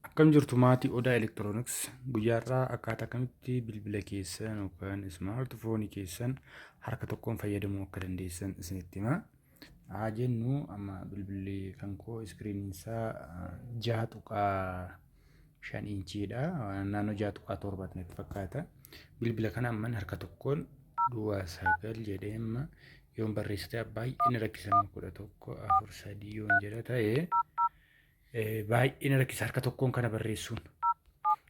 Akkam jirtu maatii Odaa Electronics? Guyyaa har'aa akkaataa kamitti bilbila keessan yookaan smartphone keessan harka tokkoon fayyadamuu akka dandeessan isinitti hima. Haa jennu, amma bilbilli kan koo iskiriiniin isaa 6.5 inchiidha. Naannoo 6.7 natti fakkaata. Bilbila kana amman harka tokkoon 09 jedhee amma yoon barreessite baay'ee na rakkisa. 11 4 3 yoon jedha ta'e baay'ee na rakkisa harka tokkoon kana barreessuun.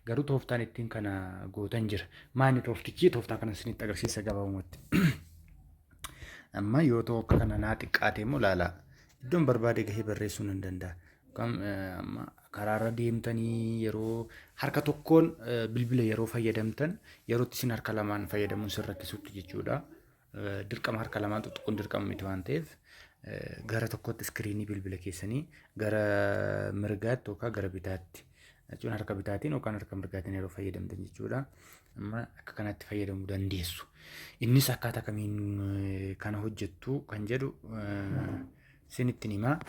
Garuu tooftaan ittiin kana gootan jira. Maali tooftichi? Tooftaa kana isinitti agarsiisa gabaabumatti. Amma yoo ta'u akka kana naa xiqqaate immoo ilaalaa. Iddoon barbaade gahee barreessuu nan danda'a. Amma karaarra deemtanii yeroo harka tokkoon bilbila yeroo fayyadamtan, yerootti isin harka lamaan fayyadamuun sin rakkisutti jechuudha. Dirqama harka lamaan tuttuquun dirqama miti waan ta'eef, gara tokkotti iskiriinii bilbila keessanii gara mirgaatti yookaan gara bitaatti jechuun harka bitaatiin yookaan harka mirgaatiin yeroo fayyadamtan jechuudha. Amma akka kanatti fayyadamuu dandeessu. Innis akkaataa kamiin kana hojjettu kan jedhu isinittiin himaa.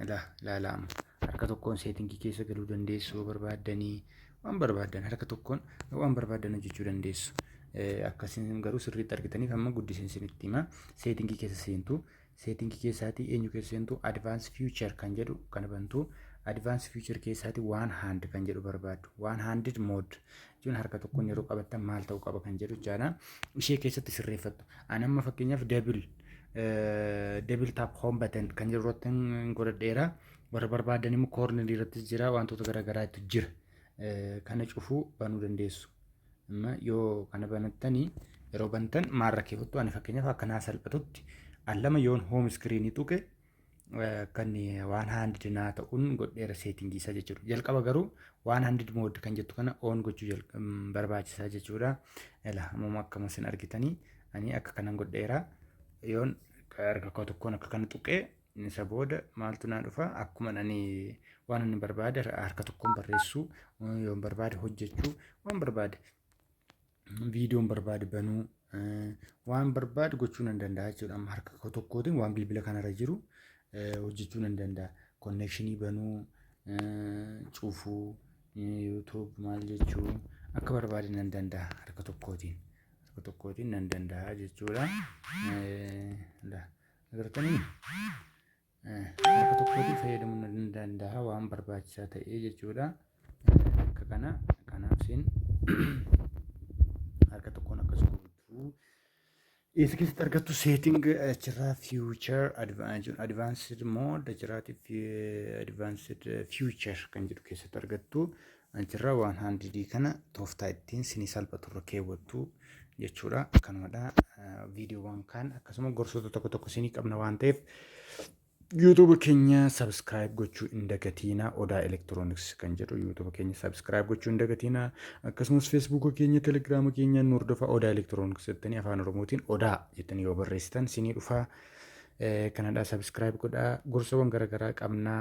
Ilaalaa, amma harka tokkoon setting keessa galuu dandeessu yoo barbaaddanii, waan barbaaddan harka tokkoon waan barbaaddan hojjechuu dandeessu. Akkasiin garuu sirriitti argitaniif amma guddisiin isinitti hima. Setting keessa seentu. Setting keessaatii eenyu keessa seentu? Advanced feature kan jedhu kana bantu. Advanced feature keessaatii one hand kan jedhu barbaaddu. One handed mode jechuun harka tokkoon yeroo qabattan maal ta'uu qaba kan jedhu jechaadha. Ishee keessatti sirreeffattu. Ani amma fakkeenyaaf double tap home button kan jedhu irratti godhadheera. Warra barbaadan immoo corner irrattis jira, wantoota garaagaraatu jira. Kana cufuu banuu dandeessu. Amma yoo kana banattanii, yeroo bantan maal rakkeeffattu? Ani fakkeenyaaf akka naa salphatutti al lama yoon home screen tuqe kan one hand naa ta'uun godheera setting isaa jechuudha. Jalqaba garuu one handed mode kan jettu kana on gochuu barbaachisaa jechuudha. Ela, ammuma akkuma isin argitanii ani akka kanan godheera. Yoon harka koo tokkoon akka kana tuqee, isa booda maaltu naa dhufa? Akkuma ani waan ani barbaade harka tokkoon barreessuu yoon barbaade, hojjechuu waan barbaade, viidiyoon barbaade banuu, waan barbaade gochuu nan danda'a jechuudha. Amma harka koo tokkootiin waan bilbila kanarra jiru hojjechuu nan danda'a. Connection banuu, cufuu, YouTube maal jechuu akka barbaade nan danda'a harka tokkootiin. Harka tokkootiin nan danda'a jechuudha. Agartanii, harka tokkootiin fayyadamuu nan danda'a waan barbaachisaa ta'e jechuudha. Akka kana kanaaf isin harka tokkoon akkas gootu. Eessa keessatti argattu? Setting achirraa feature, advanced mode achirraati, advanced feature kan jedhu keessatti argattu. Achirraa one handed kana tooftaa ittiin sinii salphatu irra keewwattu jechuudha. Kanumadha. Viidiyoowwan kaan akkasuma gorsoota tokko tokko sinii qabna waan ta'eef, YouTube keenya subscribe gochuu hin dagatiina. Odaa Electronics kan jedhu YouTube keenya subscribe gochuu hin dagatiina. Akkasumas Facebook keenya, Telegram keenya nu hordofa. Odaa Electronics jettanii afaan Oromootiin Odaa jettanii yoo barreessitan sinii dhufa. Kanadha, subscribe godhaa. Gorsawwan garaagaraa qabnaa.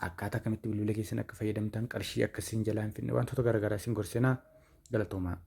Akkaataa kamitti bilbila keessan akka fayyadamtan, qarshii akkasiin jalaa hin finne, wantoota garaagaraa isin gorsinaa. Galatoomaa.